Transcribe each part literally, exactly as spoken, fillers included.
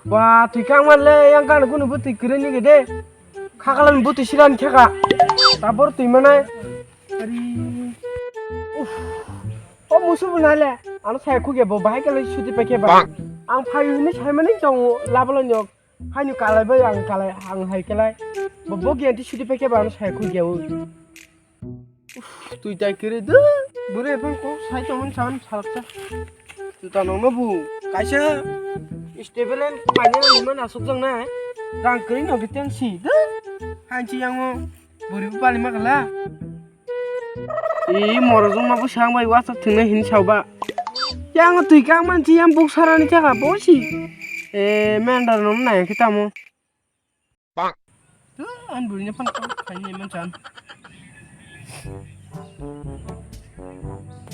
Ba, twi kang man le, yang kan kunu bo twi kwrwi ni de. Khakalan bo twi siran khe ka. Tabor twi manai. Ari. Uff. O musu bo nai le. Ano sai khu ge bo bahai kale suti pe khe ba. Ang phai ni sai mani tong labalo nyok. Hai ni kalai bai ang kalai ang hai kalai. Bo bo giyanti suti pe khe ba ano sai khu ge o. Uff, twi tai kiri de. Bwrwi phang kok sai tongmani saman salaksa. Juta nongno bu. Kaisa stable and paina nangma nasuk jang na. Rang kiri no giten si de. Hanchi yango. Bwrwi bu pali makala. I morojong ma bu sang bai wasa thwngna hin sao ba. Yang twi kang manchi yang buk sarani thaka bo si. E mendar nom nai khe tamo. Bang. Tu an buri ne pan khaini man chan.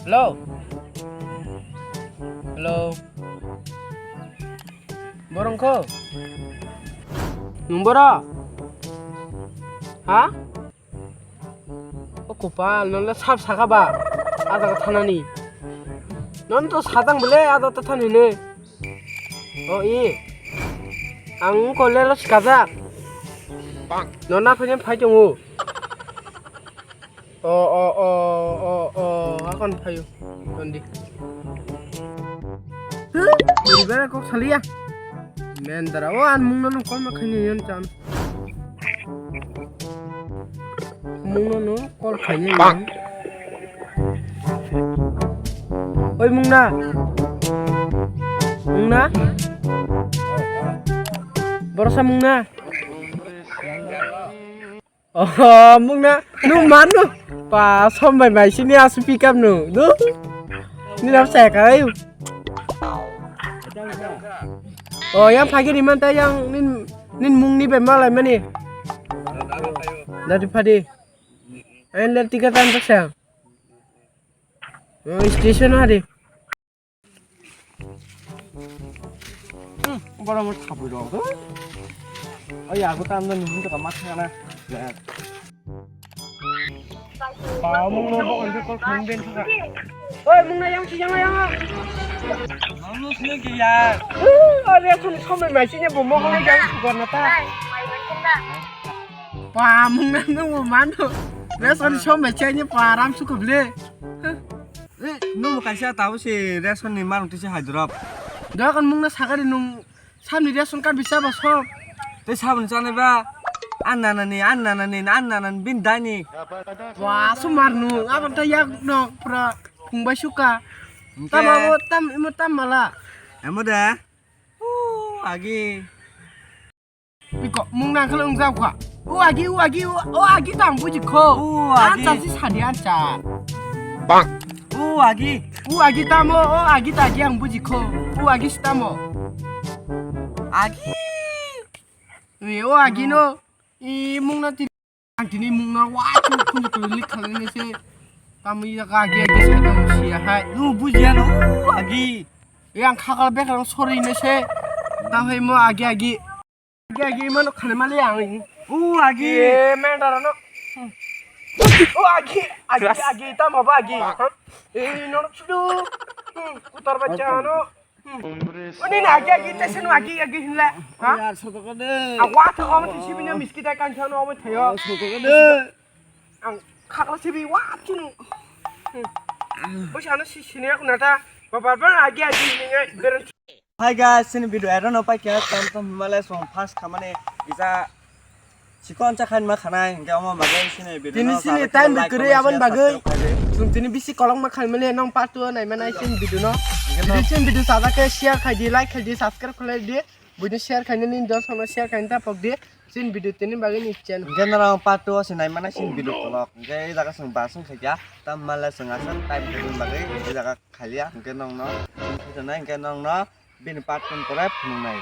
Hello. Hello. Borong ko. Nung boro? Ha? O kopal, non le sap saka ba? A jaga thanani. Non to satang bole, a jaga thani ne. O i. Ang ko le lo sikajak. Non na phai phai tongo. O, o, o, o, o, akon phaio. Tondi. Huh? Beri bera kok salia. Mendara, o an mungno no call ma khaini yon chan. Mungno no call khaini yon. Oi mungna. Mungna. Borosa mungna. Oh, mungna, nu mano. Pa, sombai mai sini asu pick up nu. Nu. Ni nam saya kai. Oh, yang pagi ni man ta yang nin nin mung ni be malai mani. Dari padi. Ain le tiga tan tak saya. Oh, station hari. Hmm, boro mo thabwi rok. Oi, yago ta amda nuhun to kama thana. Pa, mung no bo onde kol khun den thaka. Oi, mung na yang si yang yang. Mung no sini ke ya. Oi, ya kun somai mai sini bo mo ko yang sugar na ta. Pa, mung na nung mo man do. Ya soni somai chai ni pa ram su ko ble. Eh, nungbo kaisa tabo se ration ni manung twi se hai drop. Dokan mungna sakari nung samni ration card bisa ba sok. Tei saboni chanai ba an nanani, an nanani, an nanani bin dani. Wa sumar nung abang ta yak no pura phungbai suka. Tam abo tam imo tam mala. Emo da. Agi. Biko, mung nang khalo wng jao kha. O agi, o agi, o, o agi tang buji kho. O agi. Ancha si sadi ancha. Bang. O agi. O agi tamo, o agi ta agi ang buji kho. O agi si tamo. Agi. Ni o agi no. I mung na ti. Ang tini mung na wa chu khun chu lik khalo ni se. Tamo i agi agi sa tamo si hai. Nu buji ano o agi. Yang khakal bek ang sorry ni se. Tamo hai mo agi agi. Agi, agi, mano khani mali ang. O, agi. E, men dara no. O, agi, agi, agi, tamo ba, agi. Ha? E, no, no, chudu. Hmm, kutar bacha, no. Hmm. Oni na, agi, agi, tese no, agi, agi, hinla. Ha? Yar, soto ka de. A, wa, tha, omo, tisi, bini, miski, dai, kan, chano, omo, thayo. Soto ka de. Ang khakla, sibi, wa, chunu. Hmm. Bo, sano, si, sini, aku, nata. Babar, bar, agi, agi, hinga, beran. Hi guys, chini video ero no paikha, tam tam Himalaya song first khamani kisa chikon cha khaima khanai, hinkhe omo bagwi chini video tini no chini time bi kwrwi, aboni bagwi chwng tini bisi kolokma khaimani nang part two naimani chini video no. Hinkhe no video chini video sajak khe share khai di, like khai di, subscribe khlai di, buini share khainani dosokno share khaina tapok di, chini video tini bagwi ni channel. Hinkhe no part two o se naimani chini video kolok, hinkhe e jaga chwng basung khaikha, tam mala chwng aswk time kwrwi bagwi e jaga khaiya, hinkhe nongno, hinkhe nongno. Bini part tun pore phunuknai.